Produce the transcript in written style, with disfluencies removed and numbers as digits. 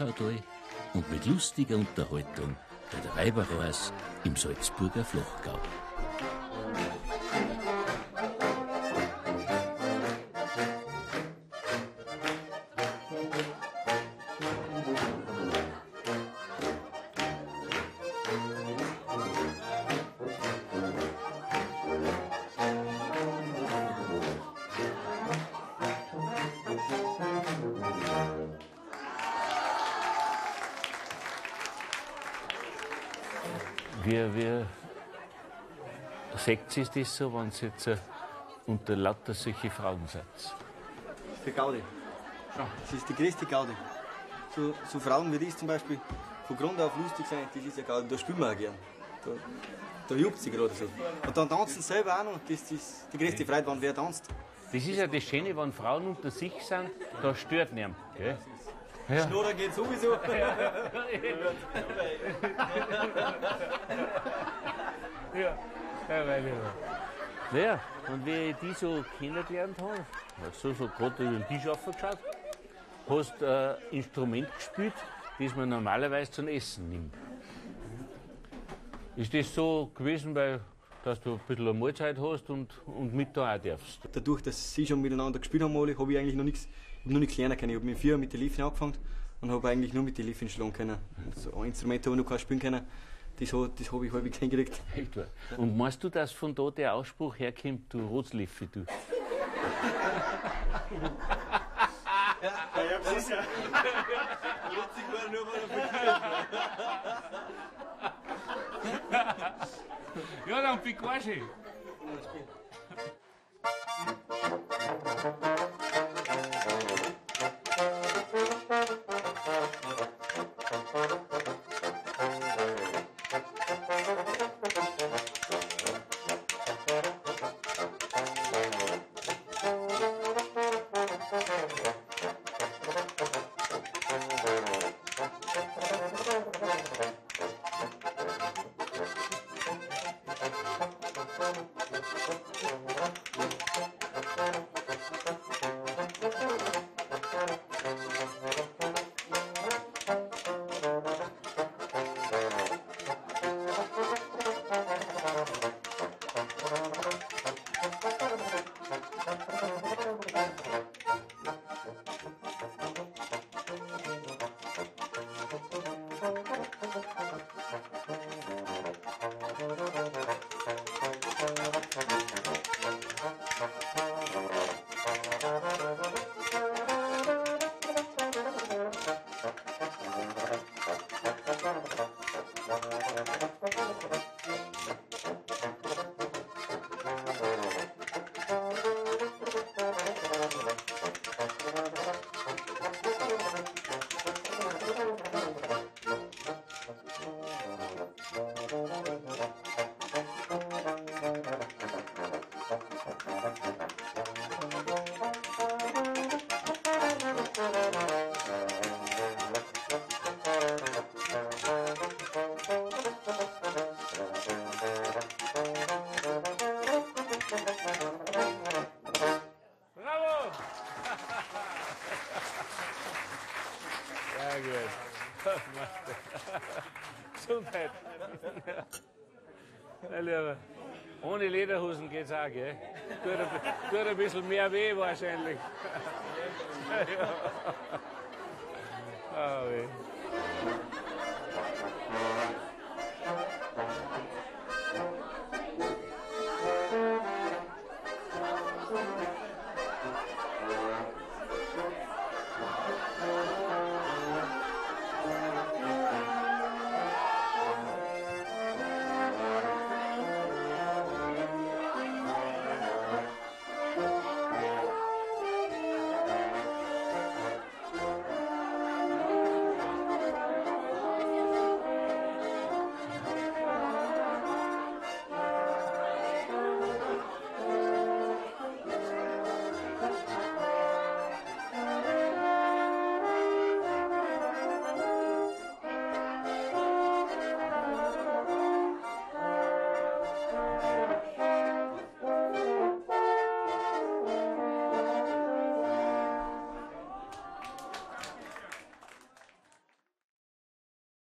Tolkautal und mit lustiger Unterhaltung bei der Weiberreis im Salzburger Flachgau. Wie seht ihr das so, wenn ihr jetzt unter lauter solche Frauen seid? Das ist die Gaudi. Das ist die größte Gaudi. So Frauen wie das zum Beispiel, von Grund auf lustig sein, das ist ja Gaudi. Da spielen wir auch gern. Da juckt sie gerade so. Und dann tanzen sie selber auch noch. Das ist die größte Freude, wenn wer tanzt. Das ist ja das Schöne, wenn Frauen unter sich sind, da stört niemand. Gell? Ja. Schnurren geht sowieso. Ja, ja, weiß ich noch. Naja, und wie ich die so kennengelernt habe, hast du so gerade über den Tisch aufgeschaut, hast ein Instrument gespielt, das man normalerweise zum Essen nimmt. Ist das so gewesen, weil dass du ein bisschen eine Mahlzeit hast und mit da auch darfst? Dadurch, dass sie schon miteinander gespielt haben, alle, hab ich eigentlich noch nichts, ich hab noch nichts lernen können. Ich hab mit 4 mit den Liffen angefangen und hab eigentlich nur mit den Liffen schlagen können. So ein Instrument hab ich noch kein spielen können. Das hab ich halbwegs hingekriegt. Echt wahr? Und meinst du, dass von da der Ausspruch herkommt, du Rotzliffe, du? Ja, ja, sicher. Rotzig war nur, weil er verkehrt war. Ja, dann Pikachu. Gesundheit. Mein Lieber, ohne Lederhosen geht's auch, gell? Tut ein bisschen mehr weh wahrscheinlich. Ja. Oh, weh.